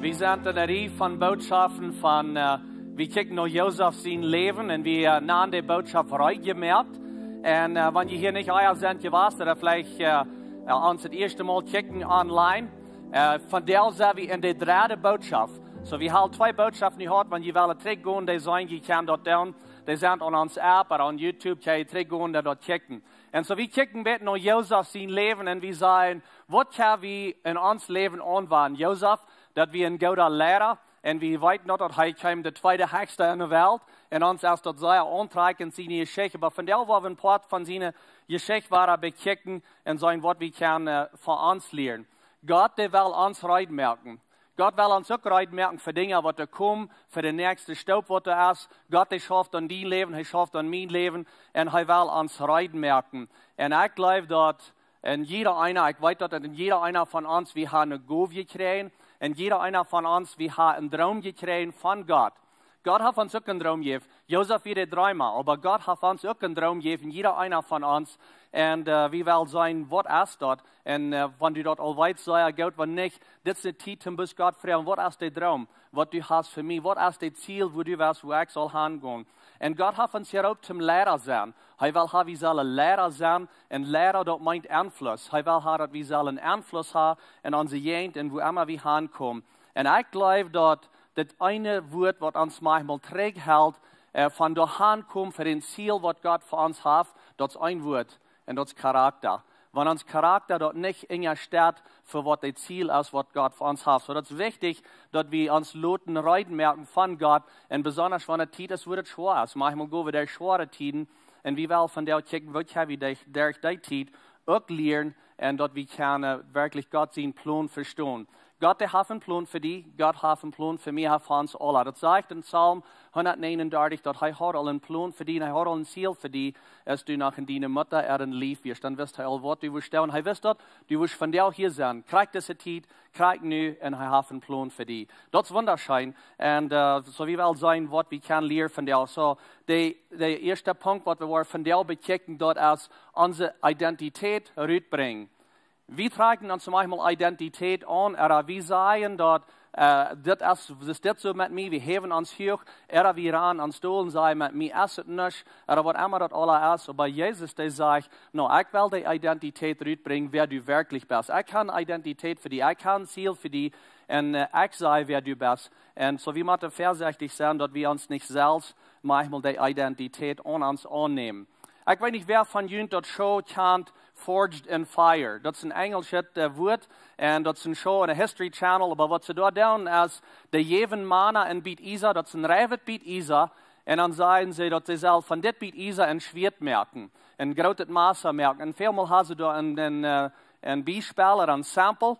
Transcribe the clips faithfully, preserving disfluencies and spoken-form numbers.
Wie sent en eene Rieej von Bootschoften von, äh, wie kjikjen no Josef sien Läwen un wie, äh, nanen de Bootschop Reed jemoakt. Un, äh, wan jie hia nich ea sent jewast, ooda veleicht, äh, äh, ons daut ieeschte Mol kjikjen online, äh, vondoag sent wie en de dredde Bootschop. So, wie haben twee Bootschoften jehaut, wan jie wellen trigjgonen, dee sent, jie kjennen daut doonen. Dee sent aun ons App, ooda aun YouTube, kjenn jie trigjgonen, daut doa kjikjen. Un so, wie kjikjen een bät no Josef sien Läwen un wie sajen, waut kjenn wie en ons Läwen aunwenjen? Josef, daut wia een gooda Liera, un wie weeten daut, daut hee kjeem de tweede hechste en de Welt, un ons es daut sea auntrakjent siene Jeschicht, oba vondoag woa wie een Poat von siene Jeschicht wada bekjikjen un seenen, waut wie kjennen, äh, fa ons lieren. Gott, dee well ons reed moaken. Gott well ons uk reed moaken fa Dinja, waut doa komen, fa de näakjste Stoop, waut doa es. Gott, dee schauft aun dien Läwen, hee schauft aun mien Läwen, un hee well ons reed moaken. Un ekj jleew, daut en jieda eena, ekj weet, daut en jieda eena von ons, wie haben eene Gow jekjräajen, un jieda eena von ons, wie haben eenen Droom jekjräajen von Gott. Gott haft ons uk eenen Droom jejäft. Josef wia de Dreema, oba Gott haft ons uk eenen Droom jejäft, jieda eena von ons. Un, äh, wie wellen seenen, waut es daut? Un, äh, wan du daut aul weetst, sea goot, wan nich, dit es de Tiet, om bie Gott froagen, waut es de Droom, waut du hast fa mie? Waut es daut Ziel, wua du west, wua ekj saul hangonen? Un Gott haft ons jeroopt toom Liera sennen. Hee well haben, wie sellen Liera sennen. Un Liera, daut meent Enfluss. Hee well haben, daut wie sellen Enfluss haben en onse Jäajent un wua emma wie hankomen. Un ekj jleew, daut daut eene Wuat, waut ons maunchmol trigjhelt, äh, von doa hankomen fa daut Ziel, waut Gott fa ons haft, daut es een Wuat, un daut es Charakta. Wan ons Charakta daut nich unjasteit fa waut daut Ziel es, waut Gott fa ons haft. So, daut es wichtich, daut wie ons loten reed moaken von Gott, un besonda wan de Tiet es, wua daut schwoa es. Maunchmol go wie derch schwoare Tieden, un wie wellen vondoag kjikjen, waut wie derch, derch dee Tiet uk lieren, un daut wie kjennen werkjlich Gott sienen Plon vestonen. Gott, dee haft eenen Plon fa die, Gott haft eenen Plon fa mie, haft fa ons aula. Daut sajcht en Psalm hundatnäajenundartich, daut hee haud aul eenen Plon fa die, un hee haud aul een Ziel fa die, aus du noch en diene Mutta äa Lief wieescht. Dan wist hee aul, waut du wurscht doonen. Hee wist daut, du wurscht vondoag hia sennen. Krakjt dise Tiet, krakjt nu, un hee haft eenen Plon fa die. Daut es wundascheen. Un, äh, so wie wellen seenen, waut wie kjennen lieren vondoag. So, de, de ieeschte Punkt, waut wie woaren vondoag bekjikjen, daut es onse Identität rutbrinjen. Wie trakjen ons maunchmol Identität aun, ooda wie sajen daut, äh, dit es, es dit soo met mie, wie häwen ons huach, ooda wie ranen ons dol un sajen, met mie es et nuscht, ooda waut emma daut aula es, oba Jesus, dee sajcht, no, ekj well de Identität rutbrinjen, wäa du werkjlich best. Ekj hab Identität fa die, ekj hab een Ziel fa die, un, äh, ekj saj, wäa du best. Un so, wie motten väasechtich sennen, daut wie ons nich selfst maunchmol de Identität aun ons aunnämen. Ekj weet nich, wäa von junt daut Show kjant, Forged in Fire. Daut es een enjelschet, äh, Wuat, un daut es een Show opp de History Channel, oba waut see doa doonen es, dee jäwen Mana een Bät Iesa, daut es een reiwet Bät Iesa, un dan sajen see, daut see sellen von dit Bät Iesa een Schwieet moaken, een grootet Massa moaken. Un välmol haben see doa een, een, äh, een Biespel ooda een Sample.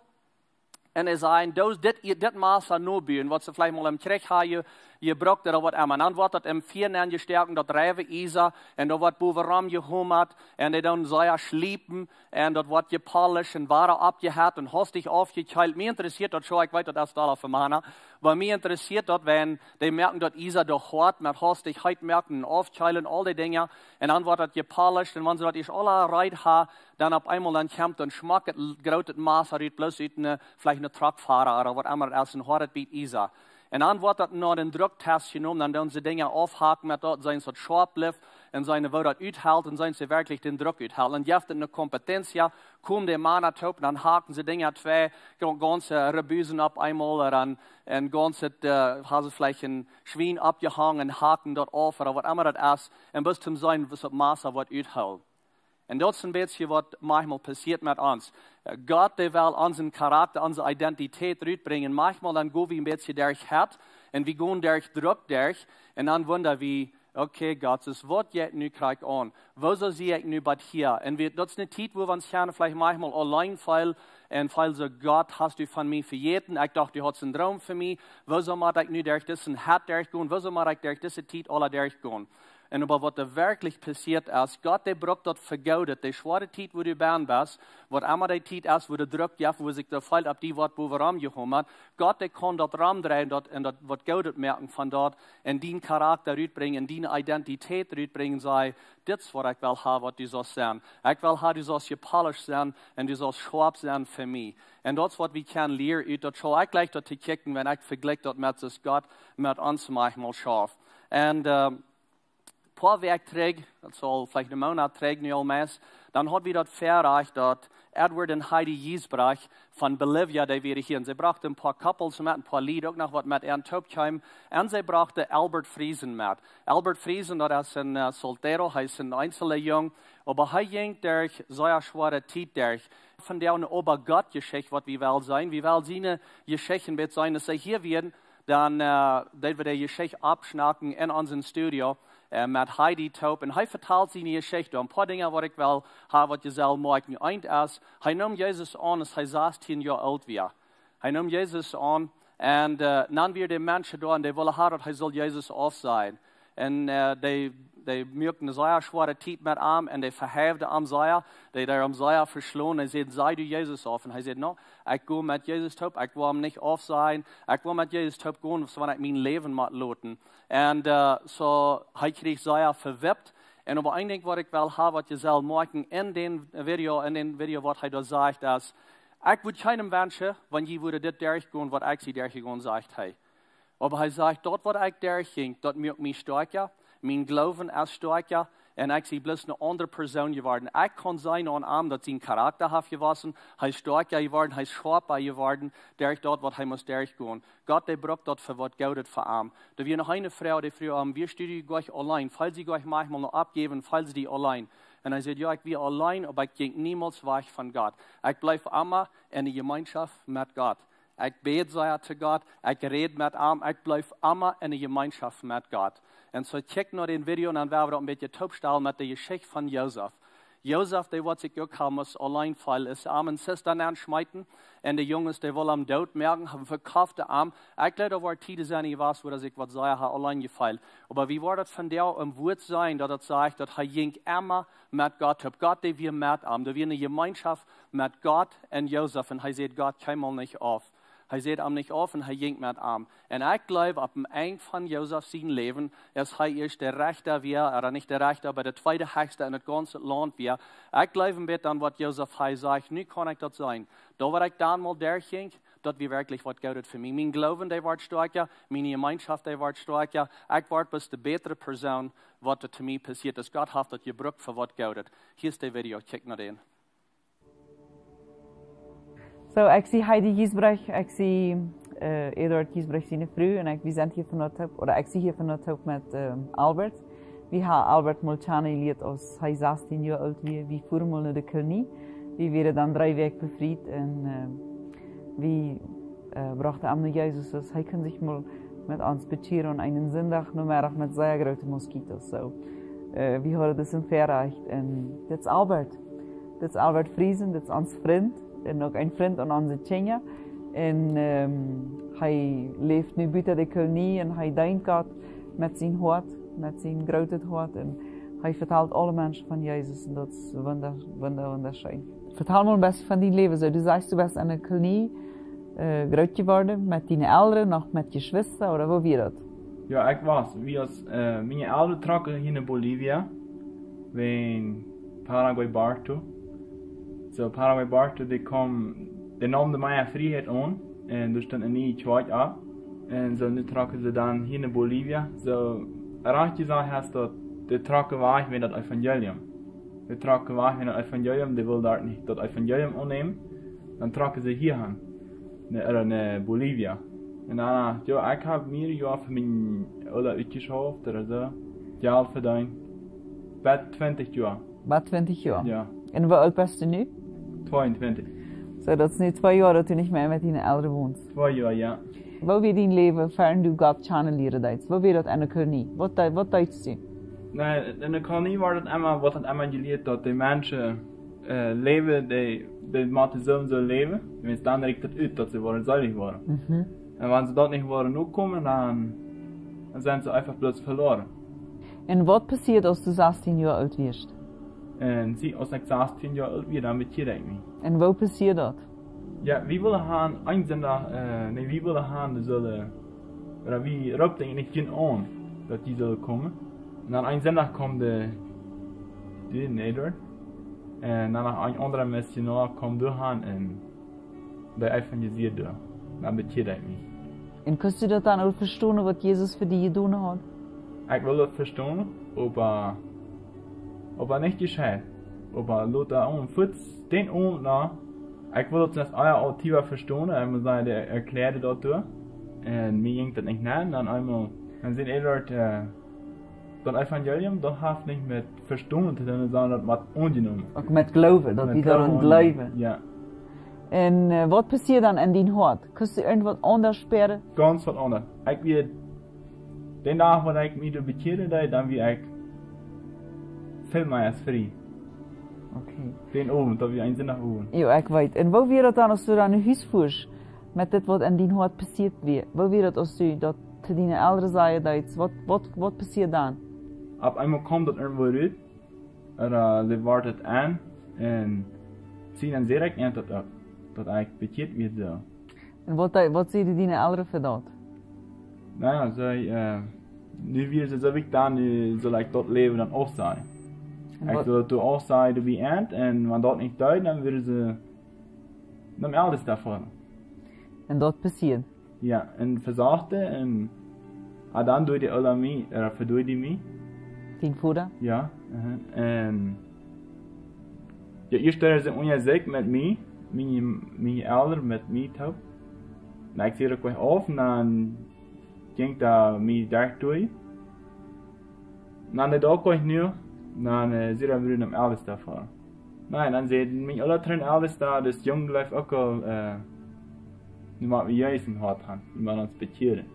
Un see sajen, daut, dit, dit Massa nobuen, waut see veleicht mol em Kjrich haben je-, jebrukt ooda waut emma. Un dan woat daut em Fia nenjestoaken, daut reiwe Iesa, un daut woat bowen rom jehomat, un dee dan sea schliepen, un daut woat jepolished un wada oppjehett un hastich aufjekjeelt. Mie interessieet daut soo, ekj weet, daut es aula fa Mana, oba mie interessieet daut, wan dee moaken daut Iesa doa hoat met hastich heet moaken un aufkjeelen, aul dee Dinja, un dan woat daut jepolished, un wan see daut ieescht aula reed haben, dan opp eemol dan kjemt een schmocket, l-, grootet Massa rut, bloos ut een, veleicht een Truckfoara ooda waut emma daut es, een hoadet Bät Iesa. Un dan woat daut no dän Drucktest jenomen, dan doonen see Dinja aufhaken met daut, seenen see daut schoap blift, un seenen woo daut uthelt, un seenen see werkjlich dän Druck uthelt. Un jeft et eene competencia, komen dee Mana toop, un dan haken see Dinja twei, ga-, gaunze Rebusen opp eemol, ooda een, een gaunzet, äh, haben see veleicht een Schwien oppjehongen, haken daut auf, ooda waut emma daut es, un bloos toom seenen, waut daut Massa woat uthoolen. Un daut es een bät waut maunchmol passieet met ons. Äh, Gott, dee well onsen Charakta, onse Identität rutbrinjen. Maunchmol dan go wie een bät derch hea, un wie gonen derch Druck derch, un dan wunda wie, okay, Gott, es waut jeit nu krakjt aun? Wuarom sie ekj nu bat hia? Un wie, daut es eene Tiet, wua wie ons kjennen veleicht maunchmol auleen feelen, un feelen soo, Gott, hast du von mie vejäten? Ekj docht, du haudst een Droom fa mie. Wuarom mott ekj nu derch disen Hett derchgonen? Wuarom mott ekj derch dise Tiet aula derchgonen? Un oba waut doa werkjlich passieet es, Gott, dee brukt daut fa Goodet, dee schwoare Tiet, wua du bennen best, waut emma dee Tiet es, wua de Druck jeft, wua sikj daut feelt, opp die woat bowen rom jehomat. Gott, dee kaun daut romdreien, daut, un daut waut Goodet moaken von daut, un dien Charakta rutbrinjen, un diene Identität rutbrinjen, sajen, dit es waut ekj well haben, waut du saust sennen. Ekj well haben, du saust jepolished sennen, un du saust schoap sennen fa mie. Un daut es waut wie kjennen lieren ut daut. Soo, ekj jleich daut to kjikjen, wan ekj vejlikj daut met soo aus Gott met ons maunchmol schauft. Un äh, poa Wäakj trigj, daut saul veleicht een Moonat trigj nu aul meist, dan haud wie daut Väarajcht, daut Edward un Heidi Giesbrecht von Bolivien, dee wieren hia. Un see brochten een poa Koppels met, een poa Lied uk noch, waut met an toop kjeemen. Un see brochten Albert Friesen met. Albert Friesen, daut es een äh, soltero, hee es een eensela Jung, oba hee jinkj derch sea schwoare Tiet derch. Von dee ne Oba-Gott-Jeschicht, waut wie well seenen. Wie well siene Jeschicht een bät seenen. Aus see hia wieren, dan äh, deed wie de Jeschicht aufschnacken en onsen Studio äh, met Heidi toop. Un hee vetalt siene Jeschicht. Een poa Dinja, waut ekj well ha, waut jie sellen moakjen. Eent es, hee neem Jesus aun, aus hee sastieen Joa oolt wia. Hee neem Jesus aun. Un äh, dan wieren de Menschen doa, un dee wullen ha, daut hee sull Jesus aufsajen. Un äh, dee, dee muaken ne sea schwoare Tiet met am, un dee veheewden am sea, dee deeden am sea veschlonen. Hee säd: "Saj du Jesus auf." Un hee säd: "No, ekj go met Jesus toop, ekj woa am nich aufsajen, ekj woa met Jesus toop gonen, soo wan ekj mien Läwen mott loten." Un äh, soo, hee kjrieech sea vewippt. Un oba een Dinkj, waut ekj well ha, waut jie sellen moakjen en dän Video, en dän Video, waut hee doa sajcht, es: "Ekj wudd kjeenem wenschen, wan jie wudden dit derchgonen, waut ekj sie derchjegonen", sajcht hee. Oba hee sajcht: "Daut, waut ekj derchjinkj, daut muak mie stoakja, mien Gloowen es stoakja, un ekj sie bloos ne aundre Persoon jeworden. Ekj kaun seenen aun am, daut sien Charakta haft jewossen, hee es stoakja jeworden, hee es schoapa jeworden, derch daut, waut hee must derchgonen. Gott, dee brukt daut fa waut Goodet fa am." Doa wia noch eene Fru, dee fruach am: "Wieescht du die goanich auleen? Feelst du die goanich maunchmol noch oppjejäwen, feelst du die auleen?" Un hee säd: "Jo, ekj wia auleen, oba ekj jinkj niemols wajch von Gott. Ekj bleef emma en de Jemeenschoft met Gott. Ekj bäd sea to Gott, ekj räd met am, ekj bleef emma en de Jemeenschoft met Gott." Un soo, kjikj no dän Video, un dan woa wie daut een bät toopstalen met de Jeschicht von Josef. Josef, dee waut sikj uk ha must auleen feelen, es am en Zisterna nenschmeeten, un de Junges, dee wullen am doot moaken, haben, vekoft am. Ekj jleew, doa woaren Tieden sennen jewast, wua sikj waut sea ha auleen jefeelt. Oba wie woaren daut vondoag em Wuat seenen, daut daut sajcht, daut hee jinkj emma met Gott toop. Gott, dee wia met am. Doa wia ne Jemeenschoft met Gott un Josef. Un hee säd Gott kjeenmol nich auf. Hee säd am nich auf un hee jinkj met am. Un ekj jleew, opp dän Enj von Josef sien Läwen, aus hee ieescht de Rechta wia, ooda nich de Rechta, oba de tweede hechsta en daut gaunze Launt wia, ekj jleew, een bät aun waut Josef hee sajcht: "Nu kaun ekj daut seenen. Daut, waut ekj dan mol derchjinkj, daut wia werkjlich waut Goodet fa mie. Mien Gloowen, dee woat stoakja, miene Jemeenschoft, dee woat stoakja. Ekj woa bloos de bätre Persoon, waut doa to mie passieet es. Gott haft daut jebrukt fa waut Goodet." Hia es de Video, kjikj no dän. Soo, ekj sie Heidi Giesbrecht, ekj sie äh, Eduard Giesbrecht siene Fru, un ekj, wie sent hia vondoag toop, ooda ekj sie hia vondoag toop met äh, Albert. Wie haben Albert mol kjanen jelieet, aus hee sastieen Joa oolt wia. Wie fuaren mol no de Kolonie. Wie wieren dan dree Wäakj befriet, un äh, wie äh, brochten am no Jesus, aus hee kunn sikj mol met ons bekjieren aun eenen Sindach Nomeddach met sea groote Moskitos. Soo, äh, wie hauden daut Väarajcht. Un dit es Albert. Dit es Albert Friesen, dit es ons Frint un uk een Frint aun onse Kjinja. Un ähm, hee läft nu buten de Kolonie un hee deent Gott met sien Hoat, met sien grootet Hoat. Un hee vetalt aule Menschen von Jesus un daut es wunda-, wunda-, wundascheen. Vetal mol een bät von dien Läwen. Soo, du sajchst, du best en de Kolonie äh, groot jeworden, met diene Elren, noch met Jeschwista, ooda woo wia daut? Jo, ekj wia, wie aus, äh, miene Elren trocken hia no Bolivien, wäajen Paraguay Barto. Soo, Paraguay Barto, dee kjeem, dee neem de mea Frieheit aun, un doa stunt eene niee Kjoakj opp. Un soo, nu trocken see dan hia no Bolivien. Soo, rajcht jesajcht hast daut, dee trocken wajch wäajen daut Evangelium. Dee trocken wajch wäajen daut Evangelium, dee wullen doa nich daut Evangelium aunnämen. Dan trocken see hia han, no, ooda no Bolivien. Un dan, äh, jo, ekj hab mea Joa fa miene Elren utjeschauft ooda soo. Jelt vedeent. Bat twintich Joa. Bat twintich Joa? Jo. Un woo oolt best du nu? Tweeuntwintich. Soo, daut es nu twee Joa, daut du nich mea met diene Elren wonst. Twee Joa, jo. Woo wia dien Läwen, ver du Gott kjanen lieren deetst? Woo wia daut en de Kolonie? Waut dee-, waut deetst du? Nä, en de Kolonie wort daut emma, wort daut emma jelieet, daut de Menschen äh, läwen, dee, dee motten soo un soo läwen, wiels dan rieekjt daut ut, daut see woaren seelich woaren. Mhm. Un wan see daut nich woaren nokomen, dan, dan sent see eefach bloos veloaren. Un waut passieed, aus du sastieen Joa oolt wieescht? Un see, aus ekj sastieen Joa oolt wia, dan bekjieed ekj mie. Un woo passieed daut? Jo, wie wullen han, een Sindach, äh, nä, wie wullen han, dee sullen, ooda wie roopten nich aun, daut dee sullen komen. Un dan een Sindach kjeem de, de Neder. Un dan noch een aundra Missionoa kjeem doa han un Dee evangelisieed doa. Dan bekjead ekj mie. Un kaust du daut dan uk vestonen, waut Jesus fa die jedonen haud? Ekj wull daut vestonen, oba, oba nich jescheit. Oba lota aun, fuaz dän Owent no, ekj wull daut ieescht ea aul tiefa vestonen, un mie säd, dee erkjläad daut doa. Un mie jinkj daut nich no, dan eemol, dan säd hee doa, äh, daut Evangelium, daut haft nich met Vestonen to doonen, sonda daut met aunjenomen. Uk met Gloowen, daut Met die doaraun Gloowen aunjenomen. Jleewen. Jo. Un, äh, waut passieed dan en dien Hoat? Kaust du irjentwaut aundasch spieren? Gaunz waut aundasch. Ekj wia, dän Dach, waut ekj mie doa bekjieed, dan wia ekj väl mea aus frie. Okay. Dän Owent, daut wia een Sindach Owent. Jo, ekj weet. Un woo wia daut dan, aus du dan no Hus fuascht, met dit, waut en dien Hoat passieet wia? Woo wia daut, aus du daut to diene Elren sajen deetst? Waut, waut, waut passieed dan? Opp eemol kjeem daut irjentwoo rut, ooda see wort et aun, un see, dan säd ekj an daut uk, daut ekj bekjieet wia soo. Un waut, waut säden diene Elren fa daut? Na jo, see, äh, nu wia see soo wiet dan, nu sull ekj daut Läwen dan aufsajen. Un Ekj waut sull daut doa aufsajen, doa bie an, un wan daut nich deed, dan wudden see nom Eltesta foaren. Un daut passieed? Jo, un vesochten, un, ah, dan deed dee aul aun mie, äh, vedeed dee mie. Dien Voda? Jo, aha. Un, jo, ieescht deeden see unja sikj met mie, miene, miene Elren met mie toop. Un ekj säd uk wajch auf, un dan jinkj daut mie derch doa. Un dan deed uk wajch nu, dan, äh, säd hee, wudden nom Eltesta foaren. Na, dan säden miene Elren, Eltesta, daut jung jleewd uk aul, äh, nu mott wie Jesus em Hoat han, wie motten ons bekjieren.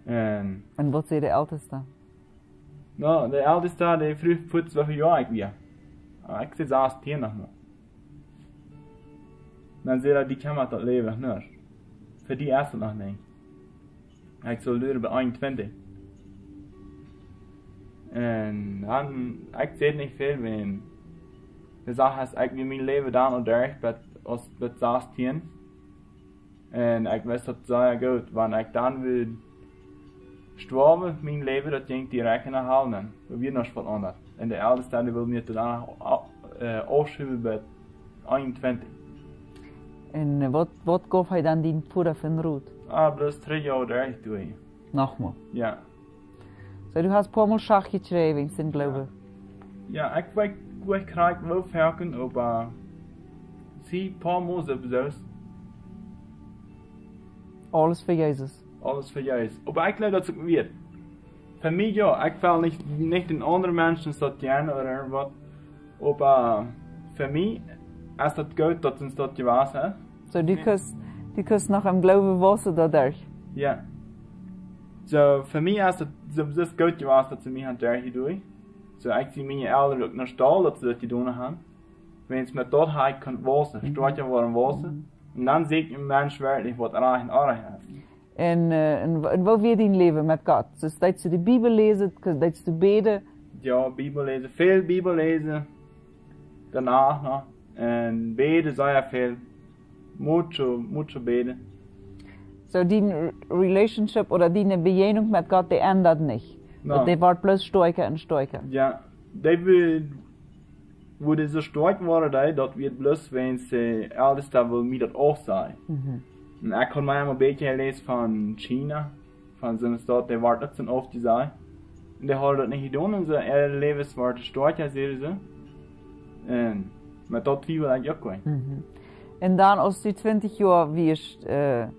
Un Un waut säd de Eltesta? Na, de Eltesta, dee fruach fuaz, woo väl Joa ekj wia. Ah, ekj säd sastieen noch mau. Dan säd hee, die kjemmat daut Läwen noch nich. Fa die es et noch nich. Ekj sull luaren bat eenuntwintich. Un dan, ekj säd nich väl, wiels de Sach es, ekj wia mien Läwen dan aul derch, bat, aus, bat sastieen. Un ekj wist daut sea goot, wan ekj dan wudd stoawen, mien Läwen, daut jinkj direkt enne Hal nenn. Daut wia noch waut aundasch. Un de Eltesta, dee wull mie dan, äh, aufschuwen bat eenuntwintich. Un, äh, waut, waut jeef hee dan dien Voda fa een Rot? Ah, bloos dree Joa derch doonen. Noch mau? Jo. Soo, du hast poa mol Schach jekjräajen, sien Gloowen. Jo, ekj weet, ekj weet nich woo foaken, oba see, poa mol soo bloos. Aules fa Jesus. Aules fa Jesus. Oba ekj jleew daut es uk wieet. Fa mie jo, ekj well nich, nich dän aundre Menschen daut jäwen ooda waut. Oba fa mie es daut goot, daut see daut jewast haben. Soo, du kaust, du kaust noch em Gloowen wausen doaderch. Jo. Soo, fa mie es daut, soo, daut es goot jewast, daut see mie han derch jedonen. Soo, ekj sie miene Elren uk noch stolz, daut see daut jedonen haben. Wiels met daut ha ekj kunt wausen, stoakja woaren wausen. Un dan seenen een Mensch werkjlich waut rajcht un orrajcht es. Un, äh, un, un woo wia dien Läwen met Gott? Soo, deetst du de Bibel läsen, deetst du bäden? Jo, Bibel läsen, väl Bibel läsen. Doano noch. Un bäden, sea väl. Mucho, mucho bäden. Soo, dien Re-, Relationship ooda diene Bejäajnunk met Gott, dee endat nich. Nä. Daut, dee woat bloos stoakja un stoakja. Jo, dee wudd, wudd soo stoakj woaren, dee, daut wia bloos, wiels de Eltesta wull mie daut uk sajen. Mhm. Un ekj haud mie emol een bät jeläst von China, von soone Staut, dee woat uk soo oft jesajcht. Un dee hauden daut nich jedonen, un see, äa Läwen wort stoakja, säden see. Un met daut twiewel ekj uk nich. Mhm. Un dan, aus du twintich Joa wieescht, äh,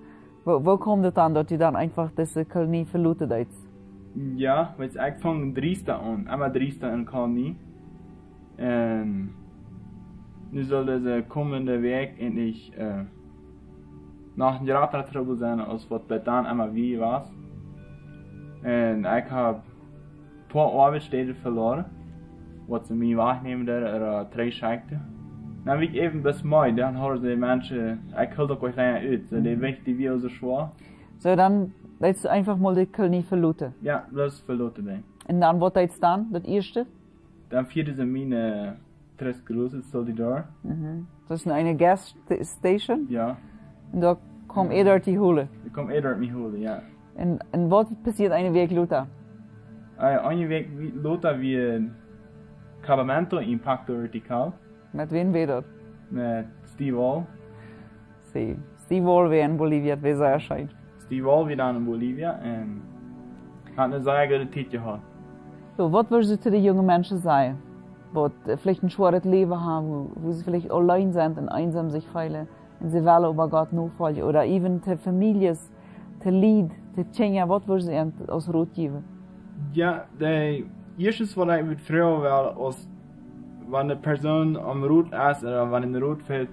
woo, woo kjeem daut dan, daut du dan eefach dise Kolonie veloten deetst? Jo, wiels ekj funk driesta aun, emma driesta enne Kolonie. Un nu saul dise kjemende Wäakj eejentlich, äh, noch een jratra Trubbel sennen, aus waut bat dan emma wia wia. Un ekj hab poa Oabeitsstäden veloaren, waut see mie wajchnämen deeden, ooda, äh, trigjschekjten. Dan wia ekj äwen bloos meed, dan hauden see Menschen, ekj hilt uk waut lenja ut, soo, dee Wäakj, dee wia soo schwoa. Soo, dan deetst du eefach mol de Kolonie veloten? Jo, bloos veloten, denkj. Un dan, waut deetst du dan, daut ieeschte? Dan fieeden see mie no Tres Cruces, Solidor. Mhm. Daut es eene Gas Sta-, Station? Jo. Un doa kjeem Edward die holen? Doa kjeem Edward mie holen, jo. Un, un waut passieed eene Wäakj lota? Äh, eene Wäakj wie-, lota wia Campamento Impacto Vertical. Met wäm wia daut? Met Steve Wall. See, Steve Wall wia en Bolivia, daut wia sea scheen. Steve Wall wia dan en Bolivia un haud eene sea goode Tiet jehaut. Jo, waut wudst du to de junge Menschen sajen, waut, äh, veleicht een schwoaret Läwen haben, wua, wua see veleicht auleen sent un eensam sikj feelen un see wellen oba Gott nofoljen, ooda even to Famieljes, to Lied, to Kjinja, waut wudst du an aus Rot jäwen? Jo, de ieeschte waut ekj wudd froagen well, aus wan de Persoon aum Rot es, ooda wan een Rot fält,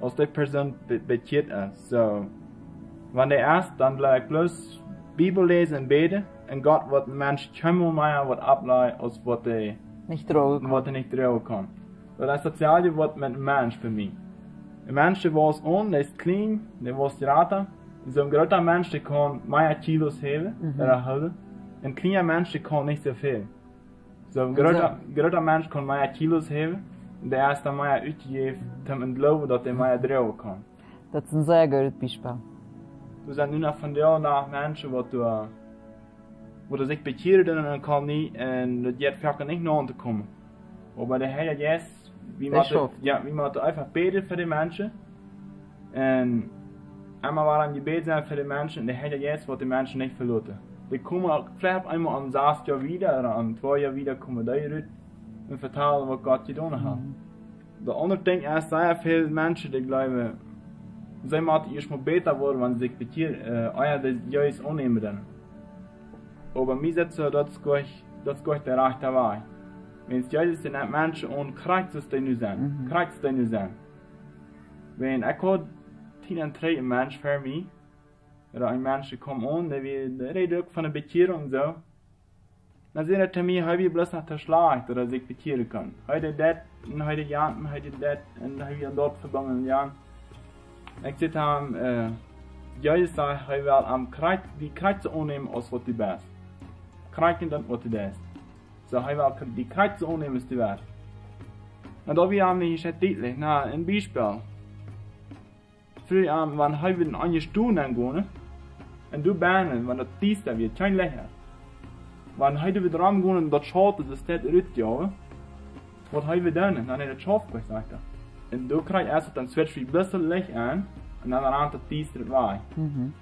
aus dee Persoon be-, bekjeat es. Soo, wan dee es, dan blie ekj bloos Bibel läsen un bäden. Un Gott woat een Mensch kjeenmol mea waut oppläajen, aus waut dee Nich droagen kaun. Waut dee nich droagen kaun. Daut es daut selwje waut met een Mensch fa mie. Een Mensch, dee woat aun, dee es kjlien, dee woat jrata. Soo een groota Mensch, dee kaun mea Kilos häwen, Mhm. ooda hoolen. Een kjliena Mensch, dee kaun nich soo väl. Soo een Un groota, soo groota Mensch kaun mea Kilos häwen. Un dee es dan mea utjejäft, om to gloowen, daut hee mea droagen kaun. Daut es een sea goodet Biespel. Doa sent nu noch vondoag Menschen, waut doa, waut doa sikj bekjieren doonen en eene Kolonie un daut jeit foaken nich no aun to komen. Oba de Heilje Jeist, wie Dee motten, schauft. Jo, wie motten eefach bäden fa de Menschen. Un emma wada em Jebäd sennen fa de Menschen un de Heilje Jeist woat de Menschen nich veloten. Dee komen uk veleicht opp eemol aum sassten Joa wieda ooda aum tweeden Joa wieda komen dee rut un vetalen waut Gott jedonen haft. Mhm. De aundre Dinkj es, sea väl Menschen, dee jleewen, see motten ieescht mol bäta woaren, wan see sikj bekjieren, äh, ea dee Jesus aunnämen doonen. Oba mie sajcht soo, daut es goa, daut es goa de rajchte Wajch. Wiels Jesus, dee nemt Menschen aun, krakjt soo aus dee nu sent. Mhm. Krakjt soo aus dee nu sent. Wan ekj haud tieen un dree een Mensch ver mie, ooda een Mensch kjeem aun, dee wia, dee räd uk von de Bekjierunk soo. Dan säd hee to mie, hee wia bloos noch to schlajcht, daut hee sikj bekjieren kunn. Hee deed dit, un hee deed jant, un hee deed dit, un hee wia doa vebungen, un jant. Ekj säd to am, äh, Jesus sajcht, hee well am krakjt, die krakjt soo aunnämen aus waut du best. Krakjt en daut waut du deist. Soo, hee well die krakjt soo aunnämen aus du best. Un daut wia am nich ieescht dietlich. Na, een Biespel. Froag am, wan hee wia en eene Stow nenn gonen, un doa bennen, wan daut diesta wia, kjeen Licht. Wan hee doa wia romgonen un daut Schauten, daut steit rut, jo, waut hee wia doonen, dan hee daut Schaft wajch, sajcht hee. Un doa kjrieech ekj dan switch wie bloos daut Licht aun, un dan rant daut Diestre wajch. Mhm.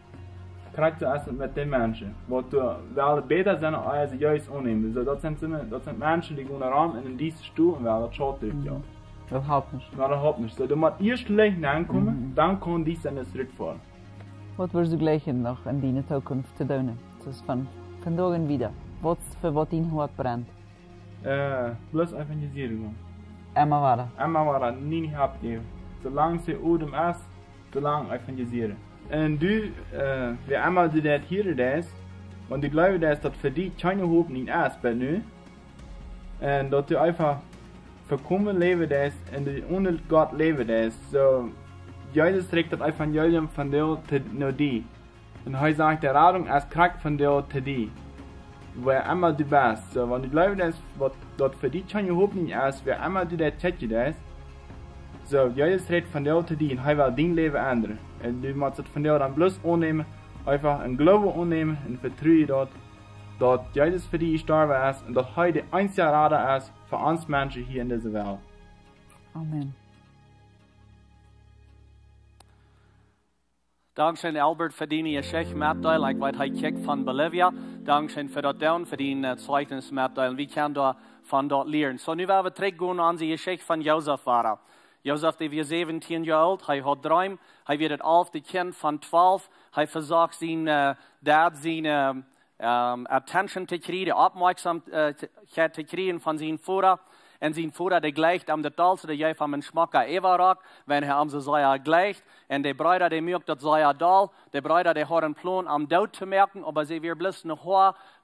Krakjt soo es et met de Menschen, waut doa wellen bäta sennen aus see Jesus aunnämen. Soo, daut sent, sent, daut sent Menschen, dee gonen rom en eene dieste Stow un wellen daut Schaut rut, jo. Mhm. Daut halpt nich. Nä, daut halpt nich. Soo, du motst ieescht Licht aunkomen, Mhm. dan kaun Diestanis rutfaulen. Waut wudst du jleichen noch en diene Tokunft to doonen? Daut es von, von vondoag aun wieda. Waut fa waut dien Hoat brent? Äh, bloos evangelisieren, Maun. Emma wada. Emma wada, nie, nie oppjäwen. Soo lang aus Odem es, soo lang evangelisieren. Un du, äh, wäa emma du daut hieren deist, wan du jleewen deist, daut fa die kjeene Hopninj es, bat nu, un daut du eefach vekomen läwen deist un du onen Gott läwen deist, soo, Jesus rikjt daut Evangelium vondoag to, no die. Un hee sajcht, de Radunk es krakjt vondoag to die. Wäa emma du best. Soo, wan du jleewen deist, waut, daut fa die kjeene Hopninj es, wäa emma du daut kjikjen deist. Soo, Jesus rikjt vondoag to die un hee well dien Läwen endren. Un du motst daut vondoag dan bloos aunnämen, eefach en Gloowen aunnämen un vetruen daut, daut Jesus fa die jestorwen es un daut hee de eensje Rada es fa ons Menschen hia en dise Welt. Amen. Dankscheen, Albert, fa diene Jeschicht metdeelen. Ekj weet, hee kjikjt von Bolivia. Dankscheen fa daut doonen, fa dien, äh, Zeichnis metdeelen. Wie kjennen doa von daut lieren. Soo, nu woa wie trigjgonen aun de Jeschicht von Josef wada. Josef, dee wia säwentieen Joa oolt, hee haud Dreem, hee wia daut alfte Kjint von twalf, hee vesocht sien, äh, Dad, sien, äh, ähm, Attention to kjrieen, de Oppmoakjsom-, äh, Kjeit to kjrieen von sien Voda. Un sien Voda, dee jleicht am daut dollste, dee jeef am een schmocka Äwarock, wiels hee am soo sea jleicht. Un de Breeda, dee muak daut sea doll. De Breeda, dee hauden een Plon, am doot to moaken, oba see wieren bloos noch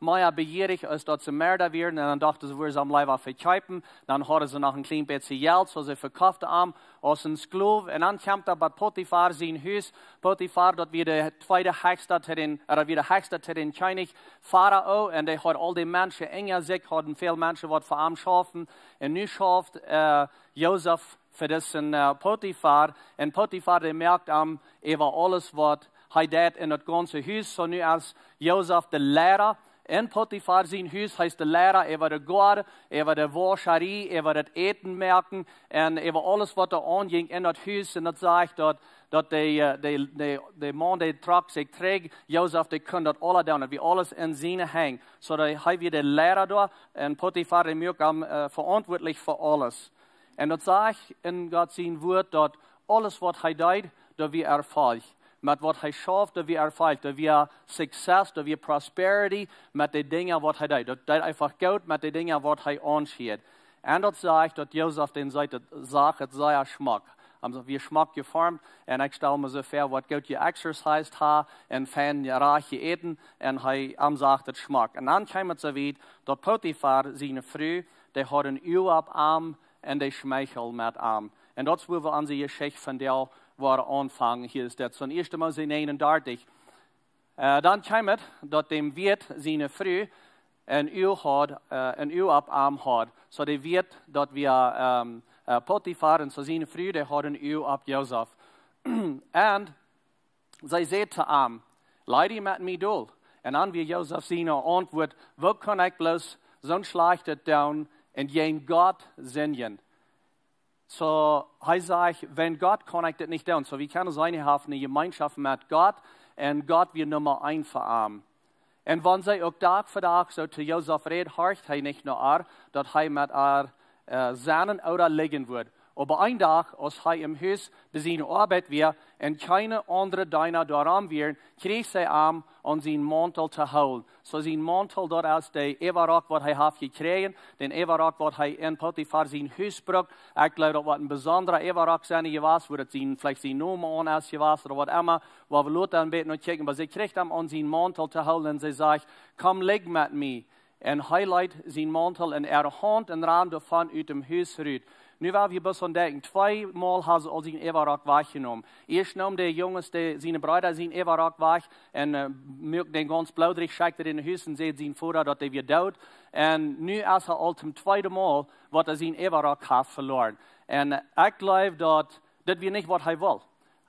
mea bejierich, aus daut see Merda wieren. Un dan dochten see, wudden see am leewa vekjeepen. Dan hauden see noch een kjlien bät Jelt, soo see vekoften am aus een Sklow. Un dan kjemt hee bie Potifar sien Hus. Potifar, daut wia de tweede hechsta to dän, äh, daut wia de hechsta to dän Kjennich Farao. Un dee haud aul de Menschen unja sikj, hauden väl Menschen, waut fa am schauften. Un nu schauft, äh, Josef fa disen, äh, Potifar. Un Potifar, dee moakt am äwa aules, waut hee deit en daut gaunze Hus. Soo nu es Josef de Leida En Potifar sien Hus, hee es de Leida äwa de Goaden, äwa de Wauscharie, äwa daut Äten moaken un äwa aules waut doa aunjinkj en daut Hus. Un daut sajcht daut, daut de, äh, de, de, de Maun, dee trock sikj trigj, Josef, dee kunn daut aula doonen, daut wia aules en siene Henj. Soo daut hee wia de Leida doa, un Potifar, dee muak am, äh, veauntwuatlich fa aules. Un daut sajcht en Gott sien Wuat, daut aules waut hee deed, daut wia Erfolg. Met waut hee schauft, daut wia Erfolg, daut wia success, daut wia prosperity, met de Dinja waut hee deed. Daut deed eefach goot met de Dinja waut hee aunschieed. Un daut sajcht daut Josef dän seenen, daut sach et sea schmock. Am wia schmock jeformt, un ekj stal mie soo väa, waut goot jeexercised haud, un fein jerajcht jeäten, un hee, am sach et schmock. Un dan kjeem et soo wiet, daut Potifar siene Fru, dee haud een Uag opp am, un dee schmeicheld met am. Un daut es wua wie aun dise Jeschicht vondoag woaren aunfangen. Hia es daut soo en Ieeschte Mose näajen un dartich. Äh, dan kjeem et, daut däm Wirt siene Fru een Uag haud, äh, een Uag opp am haud. Soo de Wirt, daut wia, ähm, äh, Potifar, un soo siene Fru, dee haud een Uag opp Josef. Un see säd to am: "Leid die met mie dol." Un dan wia Josef siene Auntwuat: "Woo kaun ekj bloos soon Schlajchtet doonen un jäajen Gott sindjen?" Soo, hee sajcht: "Wäajen Gott kaun ekj dit nich doonen." Soo, wie kjennen seenen, hee haft eene Jemeenschoft met Gott, un Gott wia Numma eent fa am. Un wan see uk Dach fa Dach soo to Josef räd, horcht hee nich no ar, daut hee met ar, äh, sennen ooda lijen wudd. Oba een Dach, aus hee em Hus bie siene Oabeit wia, un kjeene aundre Deena doa rom wieren, kjrieech see am aun sienen Mauntel to hoolen. Soo sienen Mauntel, daut es de Äwarock waut hee haft jekjräajen, dän Äwarock waut hee en Potifar sien Hus brukt. Ekj jleew daut woat een besondra Äwarock sennen jewast, wua daut sien, veleicht sien Nomen aun es jewast ooda waut emma. Woa wie lota een bät no kjikjen, oba see kjrieech am aun sienen Mauntel to hoolen un see sajcht: "Komm, lij met mie." Un hee leet sienen Mauntel en äare Haunt un rand doavon ut däm Hus rut. Nu woa wie bloos aun denkjen, twee mol haud see aul sienen Äwarock wajchjenomen. Ieescht neemen de Junges, de, siene Breeda, sienen Äwarock wajch un, äh, muaken dän gaunz bloodrich, schekjten dän no Hus un säden sienen Voda, daut dee wia doot. Un nu es et aul daut tweede Mol, waut hee sienen Äwarock haft veloaren. Un, äh, ekj jleew daut dit wia nich waut hee wull.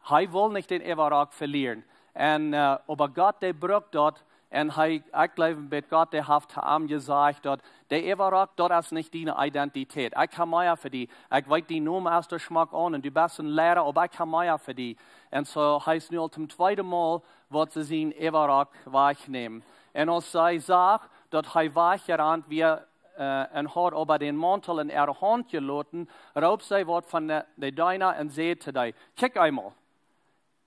Hee wull nich dän Äwarock velieren. Un, äh, oba Gott, dee brukt daut. Un hee, ekj jleew, met Gott, dee haft to am jesajcht daut de Äwarock, daut es nich diene Identität. Ekj hab mea fa die. Ekj weet, dien Nomen es doa schmock aun un du best een Leida, oba ekj hab mea fa die. Un soo, hee es nu aul daut tweede Mol, waut see sienen Äwarock wajchnämen. Un aus see sach, daut hee wajchjerant wia, äh, un haud oba dän Mauntel en äare Haunt jeloten, roopt see waut von de, de Deena un säd to dee: "Kjikj eemol."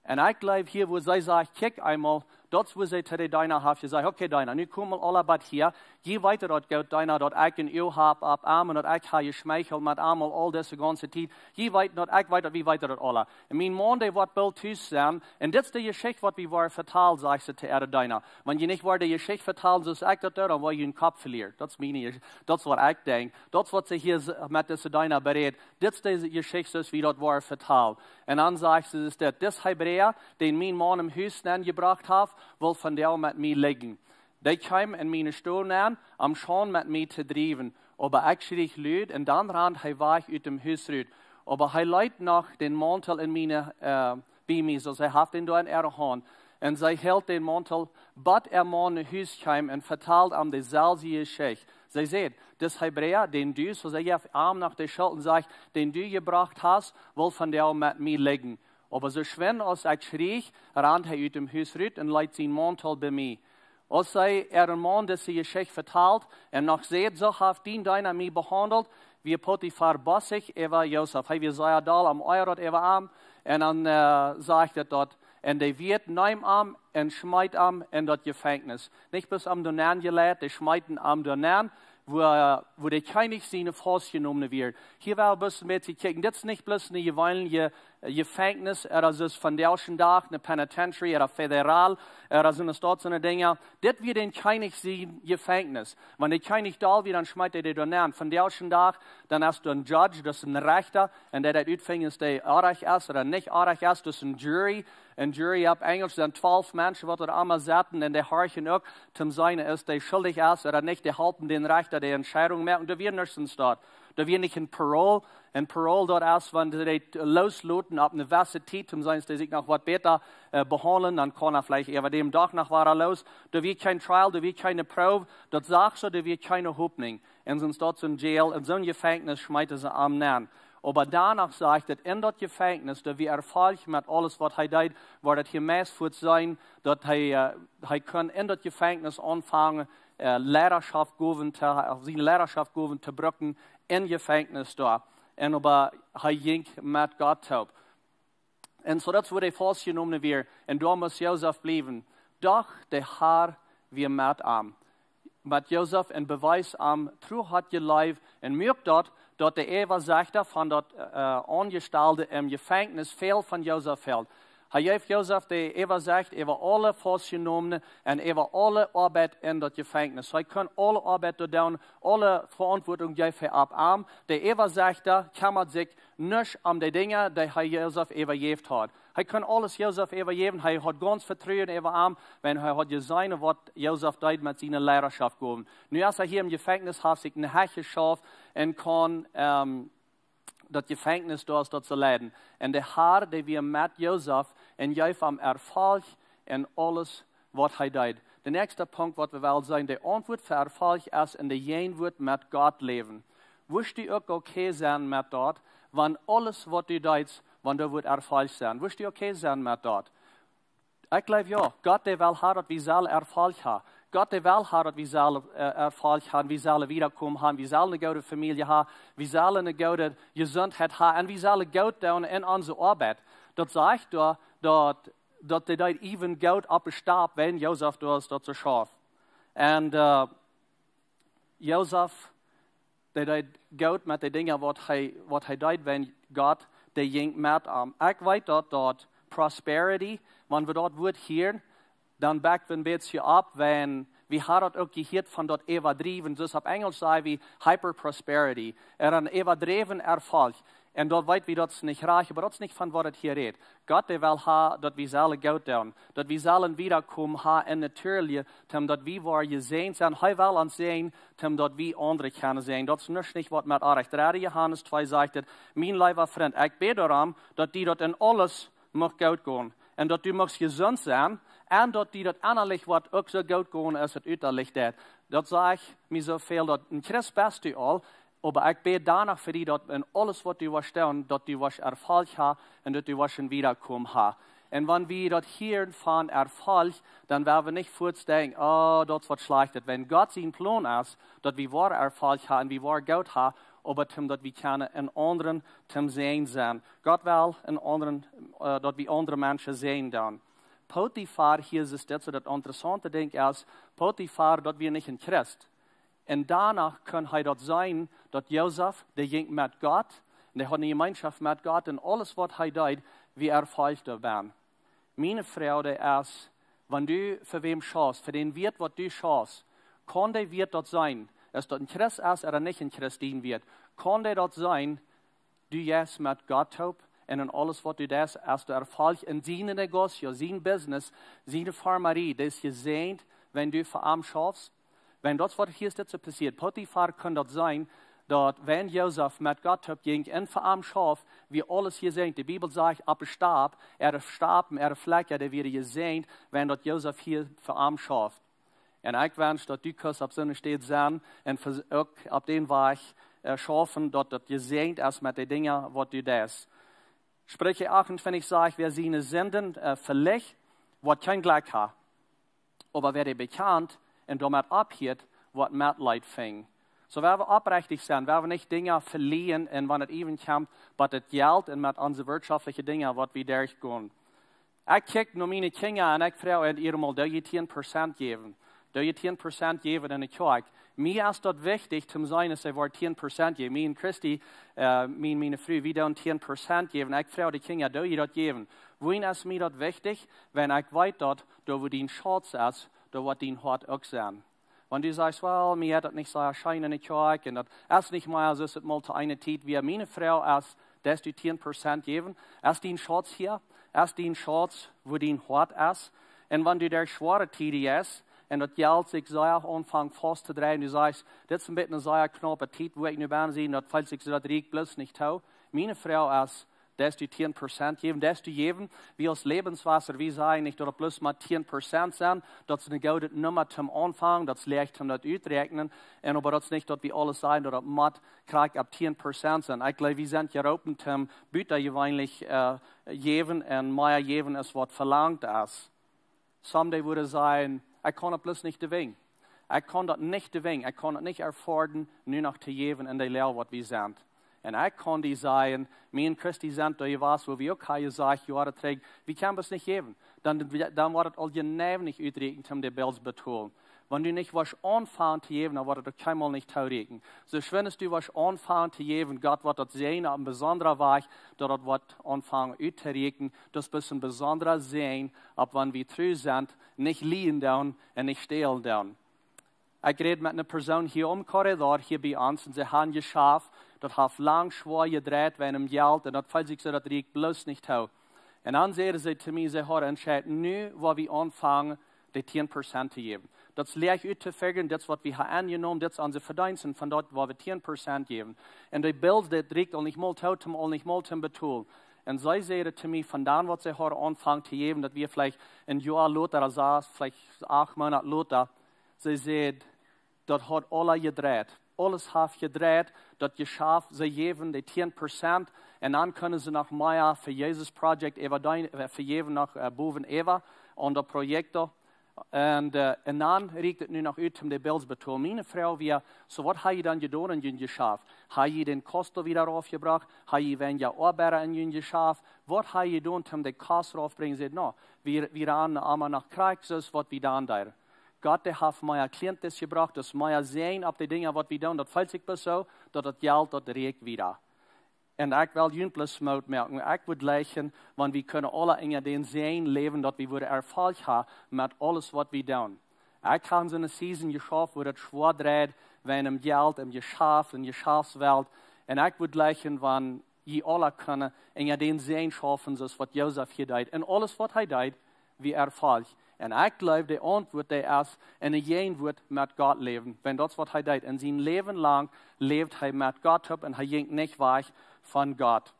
Un ekj jleew hia, wua see sajcht: "Kjikj eemol", daut es wua see to de Deena haft jesajcht: "Okay, Deena, nu komt aula bat hia. Jie weeten daut goot, Deena, daut ekj een Uag hab opp am un daut ekj hab jeschmeichelt met am aul dise gaunze Tiet. Jie weeten daut, ekj weet daut, wie weeten daut aula. Un mien Maun, dee woat boolt tus sennen. Un dit es de Jeschicht, waut wie woaren vetalen", sajcht see to äare Deena. "Wan jie nich woaren de Jeschicht vetalen, soo aus ekj daut doo, dan woa jie jun Kopp velieren." Daut es miene Jesch-, daut es waut ekj denkj. Daut es waut see hia s-, met dise Deena berät. "Dit es de Jeschicht, soo aus wie daut woaren vetalen." Un dan sajcht see: "Dis, dis Hebräa, dän mien Maun em Hus nenjebrocht haft, wull vondoag met mie lijen. Dee kjeem en miene Stow nenn, om Schaund met mie to driewen. Oba ekj schrieech lud, un dan rand hee wajch ut däm Hus rut. Oba hee leet noch dän Mauntel en miene, äh, bie mie, soo aus hee haft dän doa en äare Haunt. Un see hilt dän Mauntel, bat äa Maun no Hus kjeem un vetald am deselwje Jeschicht. See säd: Dis Hebräa, dän du", soo see jeef am noch de Schult un sajcht, "dän du jebrocht hast, wull vondoag met mie lijen. Oba soo schwind aus ekj schrieech, rand hee ut däm Hus rut un leet sienen Mauntel bie mie." Aus see äaren Maun dise Jeschicht vetald un noch säd: "Soo haft dien Deena mie behaundelt", wia Potifar bossich äwa Josef. Hee wia sea doll, am oajad daut äwa am. Un dan, äh, sajcht et doa: "Un de Wirt neem am un schmeet am en daut Jefenkjnis." Nich bloos am doa nenn jeleit, dee schmeeten am doa nenn, wua, wua de Kjennich siene faustjenomne wieren. Hia woa wie bloos een bät kjikjen. Dit es nich bloos een jeweenelje, äh, Jefenkjnis, ooda soo aus vondoag dän Dach, eene Penitentiary, ooda federal, ooda soo aus daut soone Dinja. Dit wia dän Kjennich sien Jefenkjnis. Wan de Kjennich doll wia, dan schmeet hee dee doa nenn. Vondoag dän Dach, dan es doa een Judge, daut es een Rechta, un dee deit utfinjen, aus dee orrajcht es ooda nich orrajcht es. Daut es een Jury, een Jury opp Enjlisch, sent twalf Menschen, waut doa aulemol sitten, un dee horchen uk, toom seenen, aus dee schuldich es ooda nich, dee halpen dän Rechta de Entscheidunk moaken. Doa wia nuscht en Staut. Doa wia nich een Parole, Un Parole, daut es, wan see dee losloten opp eene jewesse Tiet, om seenen, daut see sikj noch waut bäta äh, behaundlen, dan kaun hee veleicht äwa däm Dach noch wada los. Doa wia kjeen Trial, doa wia kjeene Proow, daut sach soo, doa wia kjeene Hopninj. Un soo es daut soo een Jail, en soo een Jefenkjnis schmeeten see am nenn. Oba doano sajcht et, en daut Jefenkjnis, doa wia Erfolg met aules waut hee deed, wua daut hia meist fa sennen, daut hee, äh, hee kunn en daut Jefenkjnis aunfangen, äh, Leidaschoft jäwen to, äh, siene Leidaschoft jäwen to brucken en Jefenkjnis doa. Un oba hee jinkj met Gott toop. Un soo daut es wua hee faustjenommen wia. Un doa must Josef bliewen. Doch de Herr wia met am. Met Josef un bewies am Tru, haud jeleeft un muak daut, daut de Äwasajchta von daut äh, Aunjestalde em Jefenkjnis väl von Josef hilt. Hee jeef Josef de Äwasecht äwa aule Faustjenomne un äwa aule Oabeit en daut Jefenkjnis. Hee kunn aule Oabeit doa doonen, aule Veauntwuatunk jeef hee opp am. De Äwasajchta kjemmad sikj nuscht om de Dinja, dee hee Josef äwajäft haud. Hee kunn aules Josef äwajäwen, hee haud gaunz Vetruen äwa am, wan hee haud jeseenen, waut Josef deed met siene Leidaschoft jäwen. Nu es hee hia em Jefenkjnis, haft sikj een Hecht jeschauft un kaun ähm, daut Jefenkjnis doa es daut to leiden. Un de Herr, dee wia met Josef un jeef am Erfolg en aules waut hee deed. De näakjste Punkt waut wie wellen seenen, de Auntwuat fa Erfolg es en de Jäajenwuat met Gott läwen. Wurscht du uk okay sennen met daut, wan aules waut du deist, wan doa woat Erfolg sennen? Wurscht du okay sennen met daut? Ekj jleew jo, Gott dee well haben daut wie sellen Erfolg haben. Gott dee well haben daut wie sellen äh, Erfolg haben, wie sellen Wiederkomen haben, wie sellen eene goode Famielje haben, wie sellen eene goode Jesuntheit haben un wie sellen goot doonen en onse Oabeit. Daut sajcht doa, daut, daut dee deed even goot opp de Stap, wan Josef doa es daut soo schauft. Un äh, Josef, dee deed goot met de Dinja waut hee, waut hee deed, wan Gott, dee jinkj met am. Ekj weet daut, daut prosperity, wan wie daut Wuat hieren, dan bäakj wie een bät opp, wan wie haben daut uk jehieet von daut äwadriewen, soo aus opp Enjlisch saj wie hyper prosperity, ooda een äwadräwen Erfolg. Un daut weet wie, daut es nich rajcht, oba daut es nich von waut et hia rät. Gott, dee well haben daut wie sellen goot doonen, daut wie sellen Wiederkomen haben en natieelje, toom daut wie woaren jesäajent sennen. Hee well ons säajnen, toom daut wie aundre kjennen säajnen. Daut es nuscht nich waut met onrajcht. Dredde Johanes twee sajcht et: Mien leewa Frint, ekj bäd doaromm, daut die daut en aules mucht goot gonen. Un daut du muchst jesunt sennen, un daut die daut ennalich woat uk soo goot gonen aus et utalich deit. Daut sajcht mie soo väl, daut een Christ best du aul, oba ekj bäd doano fa die, daut en aules waut du woascht doonen, daut du woascht Erfolg haben un daut du woascht een Wiederkomen haben. Un wan wie daut hieren von Erfolg, dan woa wie nich fuaz denkjen: Oh, daut es waut Schlajchtet. Wan Gott sien Plon es, daut wie woaren Erfolg haben un wie woaren goot haben, oba toom daut wie kjennen en aundre toom Säajen sennen. Gott well en aundre, äh, daut wie aundre Menschen säajnen doonen. Potifar, hia es dit soo daut interessaunte Dinkj es, Potifar, daut wia nich een Christ. Un doano kunn hee daut seenen, daut Josef, dee jinkj met Gott, un dee haud eene Jemeenschoft met Gott, un aules waut hee deed, wia Erfolg doabie. Miene Froag es, wan du fa wäm schaufst, fa dän Wieet waut du schaufst, kaun dee Wieet daut seenen, es daut een Christ es ooda nich een Christ, dien Wieet, kaun dee daut seenen, du jeist met Gott toop un en aules waut du deist, hast du Erfolg en sien Negocio, sien Business, siene Farmarie, daut es jesäajent, wan du fa am schaufst. Wan daut es waut hia es dit soo passieet. Potifar kunn daut seenen, daut wan Josef met Gott toop jinkj un fa am schauft, wia aules jesäajent. De Bibel sajcht, opp de Stap, äare Stapen, äare Flakja, dee wieren jesäajent, wan daut Josef hia fa am schauft. Un ekj wensch daut du kaust opp soone Städ sennen un uk opp dän Wajch äh, schaufen, daut daut jesäajent es met de Dinja waut du deist. Spricha achtuntwintich sajcht: Wäa siene Sinden äh, velicht, woat kjeen Jlekj haben. Oba wäa dee bekjant un doamet opphieet, woat Metleet finjen. Soo, wan wie oprechtich sent, wan wie nich Dinja velieren un wan et äwen kjemt, waut et Jelt un met onse wirtschoftliche Dinja, waut wie derchgonen. Ekj kjikj no miene Kjinja un ekj froag an äa mol: Doo jie tieen Prozent jäwen? Doo jie tieen Prozent jäwen en de Kjoakj? Mie es daut wichtich toom seenen, daut see woaren tieen Prozent jäwen. Mie un Christy, äh, mie, miene Fru, wie doonen tieen Prozent jäwen. Ekj froag de Kjinja: Doo jie daut jäwen? Wuarom es mie daut wichtich? Wan ekj weet daut, doa wua dien Schauz es, doa woat dien Hoat uk sennen. Wan du sajchst: Well, mie jeit daut nich soo scheen en de Kjoakj un daut es nich mea soo aus et mol to eene Tiet wia. Miene Froag es: Deist du tieen Prozent jäwen? Es dien Schauz hia? Es dien Schauz wua dien Hoat es? Un wan du derch schwoare Tieden jeist, un daut Jelt sikj sea aunfangt faust to dreien, du sajchst, dit es een bät eene sea knaupe Tiet, wua ekj nu bie sie, daut felt sikj soo daut Rikj bloos nich too. Miene Froag es, deist du tieen Prozent jäwen, deist du jäwen, wie aus Lebenswasser, wie sajen nich, daut et bloos mau tieen Prozent sent, daut es eene goode Numma toom aunfangen, daut es leicht toom daut uträakjnen, un oba daut es nich, daut wie aules sajen, daut et mott krakjt opp tieen Prozent sennen. Ekj jleew, wie sent jeroopen toom butajeweenlich äh, jäwen un mea jäwen es waut velangt es. Some dee wudden sajen, ekj kaun daut bloos nich doonen. Ekj kaun daut nich doonen. Ekj kaun daut nich afforden, nu noch to jäwen en de Loag waut wie sent. Un ekj kaun die sajen, mie un Christi sent doa jewast, wua wie uk haben jesajcht, Joaren trigj, wie kjennen bloos nich jäwen. Dan, dan woat et aul jeneiw nich utrieekjen, om de bills betolen. Wan du nich woascht aunfangen to jäwen, dan woat et uk kjeenmol nich toorieekjen. Soo schwind aus du woascht aunfangen to jäwen, Gott woat daut seenen opp een besondra Wajch, daut daut woat aunfangen uttorieekjen. Daut es een besondra Säajen, opp wan wie tru sent, nich lieen doonen un nich stälen doonen. Ekj räd met eene Persoon hia aum Korridor, hia bie ons, un see hauden jeschaft, daut haft lang schwoa jedreit wäajen Jelt, un daut felt sikj soo daut Rikj bloos nich too. Un dan säden see to mie, see hauden entscheit, nu woa wie aunfangen, de tieen Prozent to jäwen. Daut es leicht uttofigren, dit es waut wie haben aunjenomen, dit es onse Vedeensten von daut, woa wie tieen Prozent jäwen. Un de bills, daut rieekjt aul nich mol too, toom aul nich mol toom betolen. Un see säden to mie, von dan waut see hauden aunfangen to jäwen, daut wia veleicht een Joa lota, ooda sas, veleicht acht Moonat lota. See säd, daut haud aules jedreit. Aules haft jedreit, daut jeschaft, see jäwen de tieen Prozent. Un dan kunnen see noch mea fa Jesus Project äwa dee-, äh, fa jäwen noch äh, bowen äwa aun daut Projekt. Un, äh, un dan rieekjt et nu noch ut, om de bills betolen. Miene Froag wia, soo waut hab jie dan jedonen en jun Jeschaft? Hab jie dän Kost wada raufjebrocht? Hab jie weinja Oabeida en jun Jeschaft? Waut hab jie jedonen, om de Kost raufbrinjen? Säd, no, wie, wie rannen emma no Christus, waut wie dan deeden. Gott, dee haft mea Klienten jebrocht, daut es mea Säajen opp de Dinja, waut wie doonen. Daut felt sikj bloos soo, daut daut Jelt, daut rieekjt wada. Un ekj well junt bloos Moot moaken. Ekj wudd jleichen, wan wie kunnen aule en dän Säajen läwen, daut wie wudden Erfolg haben met aules, waut wie doonen. Ekj hab soone Season jeschaft, wua daut schwoa dreit, wäajen Jelt, em Jeschaft, en Jeschaftswelt. Un ekj wudd jleichen, wan jie aule kunnen en dän Säajen schaufen, soo aus waut Josef hia deed. Un aules, waut hee deed, wia Erfolg. Un ekj jleew, de Auntwuat, dee es, en de Jäajenwuat met Gott läwen. Wan daut es, waut hee deed. En sien Läwen lang läwd hee met Gott toop un hee jinkj nich wajch von Gott.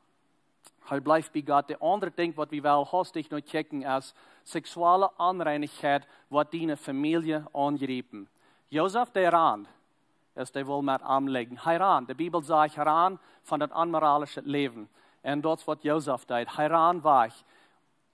Hee bleef bie Gott. De aundre Dinkj, waut wie well haustich no kjikjen, es seksuelle Onreinichkjeit, waut diene Famielje aunjriepen. Josef, dee rand, es dee wull met am lijen. Hee rand. De Bibel sajcht, hee rand von daut onmoralische Läwen. Un daut es, waut Josef deed. Hee rand wajch.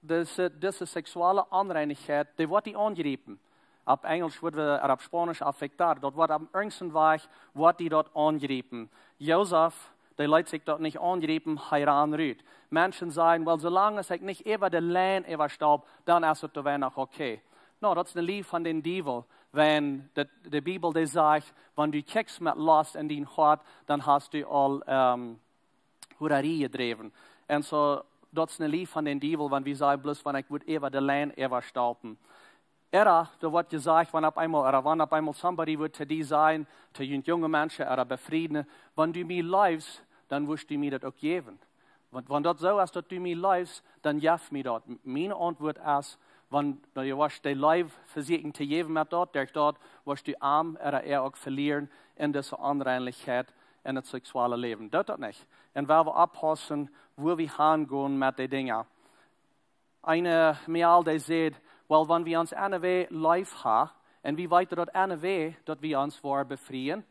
Dise, dise seksuelle Onreinichkjeit, dee woat die aunjriepen. Opp Enjlisch wudd wie, ooda opp Spaunisch afectar. Daut woat opp irjent een Wajch, woat die daut aunjriepen. Josef, dee leet sikj daut nich aunjriepen, hee rand rut. Menschen sajen, well, soo lang aus ekj nich äwa de Lien äwastap, dan es et doawäajen noch okay. No, daut es eene Lia von dän Diewel. Wan de, de Bibel, dee sajcht, wan du kjikjst met Lost en dien Hoat, dan hast du aul, ähm, Hurarie jedräwen. Un soo, daut es eene Lia von dän Diewel, wan wie sajen, bloos wan ekj wudd äwa de Lien äwastapen. Ooda, doa woat jesajcht, wan opp eemol, ooda wan opp eemol somebody wudd to die sajen, to junt junge Menschen, ooda Befriendete, wan du mie leefst, dan wurscht du mie daut uk jäwen. Wan, wan daut soo es, daut du mie leefst, dan jeff mie daut. Miene Auntwuat es, wan, no, du woascht de Leew vesieekjen to jäwen met daut, derch daut woascht du am ooda äa uk velieren en dise Onreinichkjeit en daut seksuelle Läwen. Doot daut nich. Un wie wellen oppaussen, wua wie hangonen met de Dinja. Een, äh, Mejal, dee säd, well, wan wie ons aundasch leef haben, un wie weeten daut aundasch, daut wie ons woaren befrieen,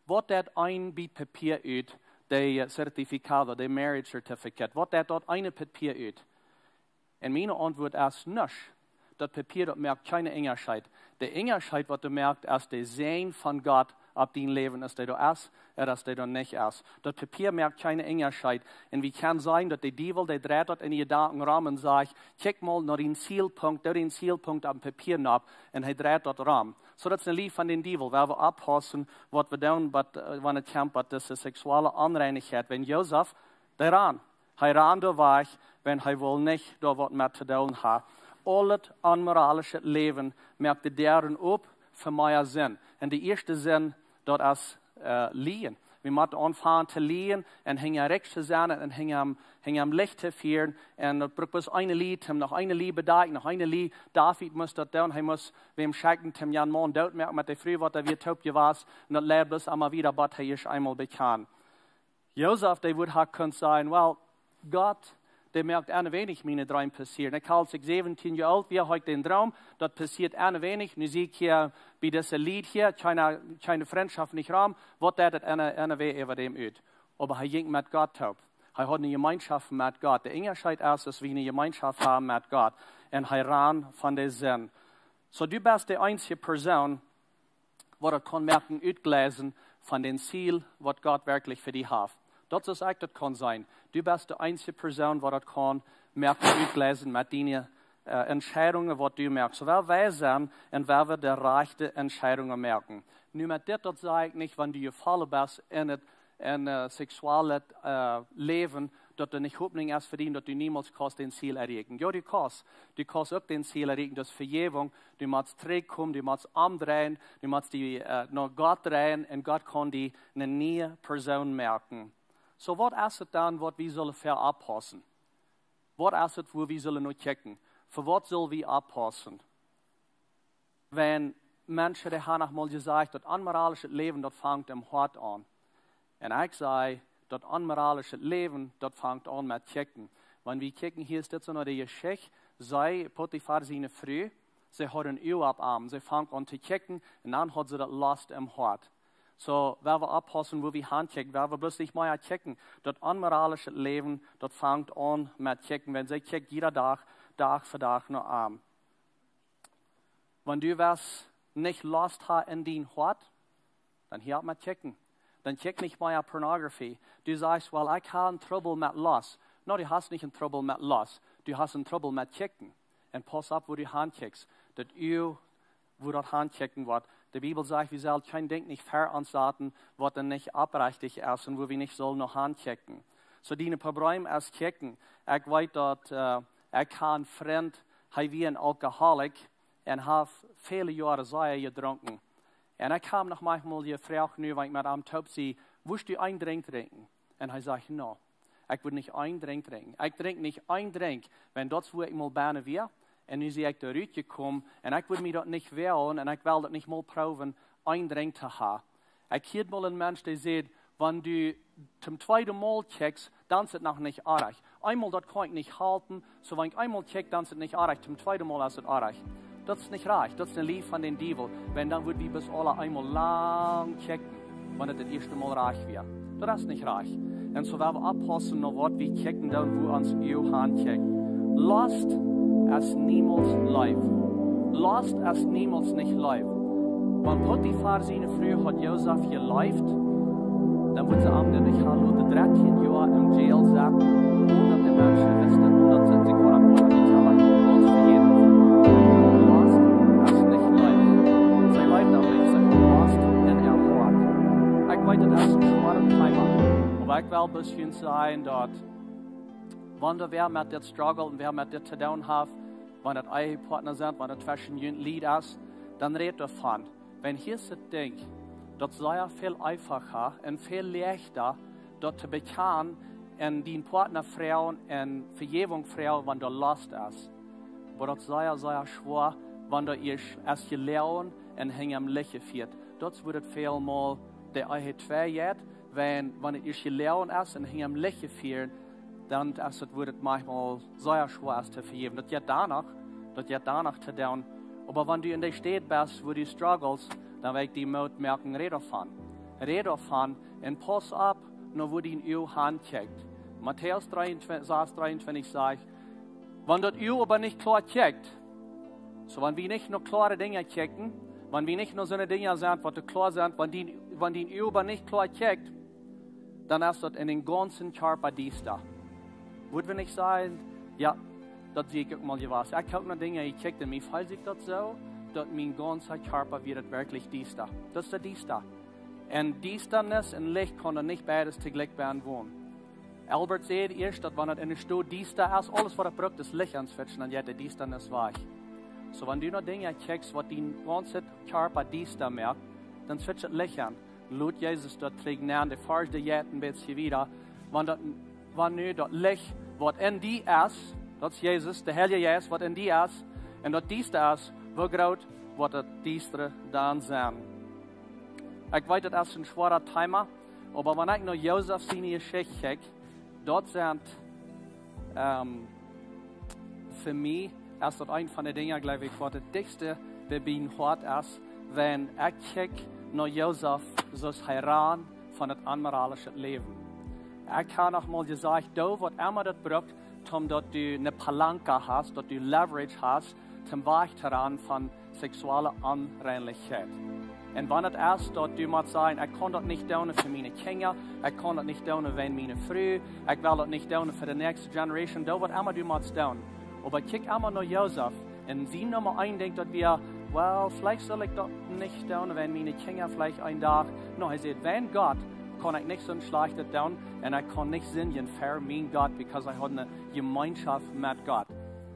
waut deit een Bät Papia ut, de, äh, certificado, de marriage certificate, waut deit daut eene Papia ut? Un miene Auntwuat es nuscht. Daut Papia, daut moakt kjeenen Unjascheet. De Unjascheet, waut doa moakt, es de Säajen von Gott opp dien Läwen, aus dee doa es, ooda aus dee doa nich es. Daut Papia moakt kjeenen Unjascheet. Un wie kjennen seenen, daut de Diewel, dee dreit daut en de Jedanken rom un sajcht, kjikj mol no dän Zielpunkt, doo dän Zielpunkt opp een Papia nopp, un hee dreit daut rom. Soo, daut es eene Lia von dän Diewel, wie wellen oppaussen, waut wie doonen, waut, äh, wan et kjemt, waut dise seksuelle Onreinichkjeit, wan Josef, dee rand. Hee rand doa wajch, wan hee wull nich doa waut met to doonen haben. Aul daut onmoralische Läwen moakt de Däaren op fa mea Sind. Un de ieeschte Sind, daut es, äh, lieen. Wie motten aunfangen to lieren un hinja rikj to sennen un hinja, hinja Licht to fieren. Un daut brukt bloos eene Lied, am noch eene Lied bedakjen, noch eene Lied. David must daut doonen, hee must wäm schekjen, am jan Maun doot moaken met de Fru, waut hee wia toop jewast. Un daut leid bloos emma wieda, bat hee sikj eemol bekjand. Josef, dee wudd ha kunt sajen: "Well, Gott, dee moakt een weinich miene Dreem passieren. Ekj, aus ekj säwentieen Joa oolt wia, haud ekj dän Droom, daut passieet een weinich. Nu sie ekj hia bie dise Lied hia, kjeene, kjeene Frintschoft nich rom. Waut deit daut een, een Wajch äwa däm ut?" Oba hee jinkj met Gott toop. Hee haud eene Jemeenschoft met Gott. De Unjascheet es, daut wie eene Jemeenschoft haben met Gott. Un hee rand von de Sind. Soo, du best de eensje Persoon, waut daut kaun moaken utjleisen von dän Ziel, waut Gott werkjlich fa die haft. Daut es uk, daut kaun sennen. Du best de eensje Persoon, waut daut kaun moaken utjleisen met diene, äh, Entscheidungen, waut du moakst. Soo woa wie sennen un woa wie de rajchte Entscheidungen moaken. Nu met dit, daut saj ekj nich, wan du jefollen best en daut, en, äh, seksuellet, äh, Läwen, daut doa nich Hopninj es fa die, daut du niemols kaust dän Ziel erreichen. Jo, du kaust. Du kaust uk dän Ziel erreichen, daut es Vejäwunk. Du motst trigjkomen, du motst omdreien, du motst die, äh, no Gott dreien un Gott kaun die eene niee Persoon moaken. Soo, waut es daut dan, waut wie sellen fa oppaussen? Waut es daut, wua wie sellen no kjikjen? Fa waut sell wie oppaussen? Wan Menschen, dee haben noch mol jesajcht, daut onmoralischet Läwen, daut fangt em Hoat aun. Un ekj saj, daut onmoralischet Läwen, daut fangt aun met kjikjen. Wan wie kjikjen, hia es dit soo no de Jeschicht, see, Potifar siene Fru, see haud een Uag opp am, see funk aun to kjikjen, un dan haud see daut Lost em Hoat. Soo, woa wie oppaussen, wua wie han kjikjen, woa wie bloos nich mea kjikjen. Daut onmoralischet Läwen, daut fangt aun met kjikjen, wan see kjikjt jieda Dach, Dach fa Dach no am. Wan du woascht nich Lost haben en dien Hoat, dan hia opp met kjikjen. Dan kjikj nich mea Pornografie. Du sajchst: "Well, ekj hab een Trubbel met Lost." No, du hast nich een Trubbel met Lost. Du hast een Trubbel met kjikjen. Un pauss opp, wua du han kjikjst. Daut Uag, wua daut han kjikjen woat. De Bibel sajcht, wie sellen kjeen Dinkj nich ver ons saten, waut dan nich opprechtich es un wua wie nich sellen no han kjikjen. Soo, dien Problem es kjikjen. Ekj weet daut, äh, ekj hab een Frint, hee wia een Alkoholik un haft väle Joaren sea jedrunken. Un ekj hab am noch maunchmol jefroacht, nu wan ekj met am toop sie: "Wurscht du een Drinkj drinkjen?" Un hee säd: "No, ekj wudd nich een Drinkj drinkjen. Ekj drinkj nich een Drinkj, wan daut es wua ekj mol bennen wia. Un nu sie ekj doa rutjekomen un ekj wudd mie daut nich woagen un ekj well daut nich mol proowen, een Drinkj to haben." Ekj hieed mol een Mensch, dee säd: "Wan du tom tweeden Mol kjikjst, dan es daut noch nich oajch. Eemol, daut kaun ekj nich halpen, soo wan ekj eemol kjikj, dan es daut nich oajch, tom tweeden Mol es daut oajch." Daut es nich rajcht, daut es eene Lie von dän Diewel. Wan dan wudd wie bloos aule eemol lang kjikjen, wan daut daut ieeschte Mol rajcht wia. Daut es nich rajcht. Un soo woa wie oppaussen, no waut wie kjikjen doonen, wua ons Uag han kjikjt. Lost es niemols leef. Lost es niemols nich leef. Wan Potifar siene Fru haud Josef jeleeft, dan wudd see am nich haben loten dartieen Joa em Jail setten, onen daut de Menschen wisten, onen daut see sikj hauden woaren nich haben loten vejäten. Lost es nich leef. See leeft uk nich, see es lost en äa Hoat. Ekj weet, daut es een schwoaret Thema. Oba ekj well bloos sajen, daut wan wäa met dit struggelt un wäa met dit to doonen haft, wan daut Ehepartner sent, wan daut tweschen junt Lied es, dan rät doavon. Wan hia es daut Dinkj, daut es sea väl eenfacha un väl leichta, daut to bekjanen un dien Partner froagen un Vejäwunk froagen, wan doa Lost es. Oba daut es sea, sea schwoa, wan doa ieescht es jeloagen un hinjam Licht jefieet. Daut es wua daut väl mol de Ehe twei jeit, wan, wan et ieescht jeloagen es un hinjam Licht jefieet, dan es et, wudd et maunchmol sea schwoa es to vejäwen. Daut jeit doano, daut jeit doano to doonen. Oba wan du en dee Städ best, wua du struggles, dan well ekj die Moot moaken, rät doavon. Rät doavon un pauss opp, no wua dien Uag han kjikjt. Matäus dreeuntwintich, sas dreeuntwintich sajcht: "Wan daut Uag oba nich kloa kjikjt", soo, wan wie nich no kloare Dinja kjikjen, wan wie nich no soone Dinja sent, waut doa kloa sent, wan dien, wan dien Uag oba nich kloa kjikjt, dan es daut en dän gaunzen Kjarpa diesta. Wudd wie nich sajen: "Jo, daut sie ekj uk mol jewast. Ekj hab uk no Dinja jekjikjt un mie feelt sikj daut soo, daut mien gaunza Kjarpa woat werkjlich diesta." Daut es daut diesta. Un Diestanis un Licht kaun doa nich beides toojlikj bennen wonen. Albert säd ieescht, daut wan et en de Stow diesta es, aules waut et brukt es Licht auntoschalten, dan jeit de Diestanis wajch. Soo, wan du no Dinja kjikjst, waut dien gaunzet Kjarpa diesta moakt, dan schalt daut Licht aun. Lot Jesus daut trigj nämen, de Varsch, dee jeit een bät wieda. Wan daut, wan nu daut Licht, waut en die es, daut es Jesus, de Heilje Jeist, waut en die es, un daut diesta es, woo groot woat daut diestre dan sennen? Ekj weet, daut es een schwoaret Thema, oba wan ekj no Josef siene Jeschicht kjikj, daut sent, ähm, fa mie es daut eent von de Dinja, jleew ekj, waut daut dichtste bie mien Hoat es, wan ekj kjikj no Josef, soo aus hee rand von daut onmoralische Läwen. Ekj hab noch mol jesajcht, doo waut emma daut brukt, om daut du eene Palanca hast, daut du Leverage hast, toom wajch to rannen von seksuelle Onreinlichkjeit. Un wan et es daut du motst sajen, ekj kaun daut nich doonen fa miene Kjinja, ekj kaun daut nich doonen wäajen miene Fru, ekj well daut nich doonen fa de näakjste Generation, doo waut emma du motst doonen. Oba kjikj emma no Josef. Un sien Numma eent Dinkj daut wia, well, veleicht saul ekj daut nich doonen wäajen miene Kjinja veleicht een Dach. No, hee säd, wäajen Gott kaun ekj nich soon Schlajchtet doonen un ekj kaun nich sindjen ver mien Gott, because ekj haud eene Jemeenschoft met Gott.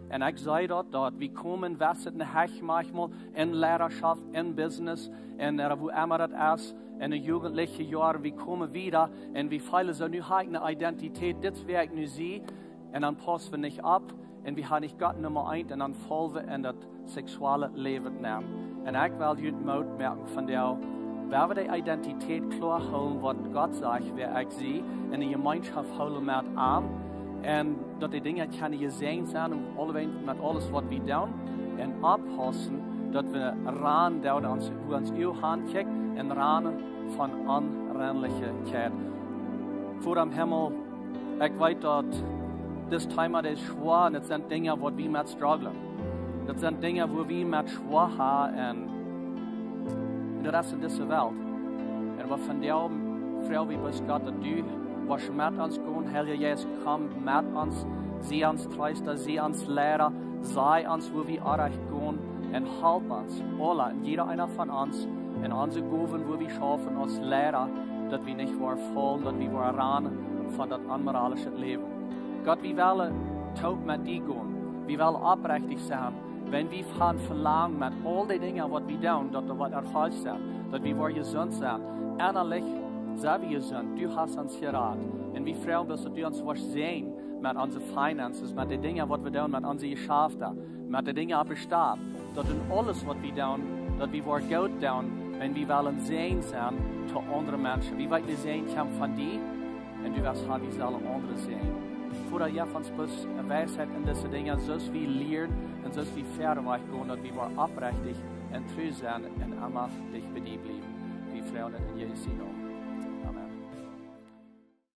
Un ekj see daut, daut wie komen, woo et en de Hecht, maunchmol en Lierarschoft, en Business, en, äh, wua emma daut es, en de jugentliche Joaren, wie komen wieda un wie feelen soo, nu hab ekj eene Identität, dit es wäa ekj nu sie, un dan paussen wie nich opp un wie haben nich Gott Numma eent un dan faulen wie en daut seksuelle Läwen nenn. Un ekj well junt Moot moaken von dee, wan wie de Identität kloa hoolen, waut Gott sajcht, wäa ekj sie, en de Jemeenschoft hoolen met am, un daut de Dinja kjennen jesäajent sennen, un aulewäajen met aules waut wie doonen, un oppaussen, daut wie rannen doonen, ons, wua ons Uag hankjikjt, un rannen von Onreinlichkjeit. Voda em Himmel, ekj weet daut dit Thema, daut es schwoa, un daut sent Dinja waut wie met strugglen. Daut sent Dinja wua wie met schwoa haben, un daut es en dise Welt. Un waut von dee froag wie bloos, Gott, daut du woascht met ons gonen, Heilja Jeist, komm met ons, sie ons Treesta, sie ons Liera, saj ons wua wie orrajcht gonen, un halp ons aula, jieda eena von ons, en onse Gowen, wua wie schaufen, aus Liera, daut wie nich woaren faulen, daut wie woaren rannen von daut onmoralische Läwen. Gott, wie wellen toop met die gonen. Wie wellen oprechtich sennen. Wan wie von velangen met aul dee Dinja waut wie doonen, daut doa waut Erfolg sent, daut wie woaren jesunt sennen. Ennalich sent wie jesunt. Du hast ons jerat. Un wie froagen bloos, daut du ons woascht säajnen met onse Finances, met dee Dinja waut wie doonen, met onse Jeschafta, met dee Dinja opp de Stap, daut en aules waut wie doonen, daut wie woaren goot doonen, wan wie wellen Säajen sennen to aundre Menschen. Wie weeten, de Säajen kjemt von die, un du woascht haben, wie sellen aundre säajnen. Voda, jeff ons bloos Weisheit en dise Dinja, soo aus wie lieren un soo aus wie wieda wajch gonen, daut wie woaren oprechtich un tru sennen un emma dicht bie die bliewen. Wie froagen daut en Jesus sienen Nomen.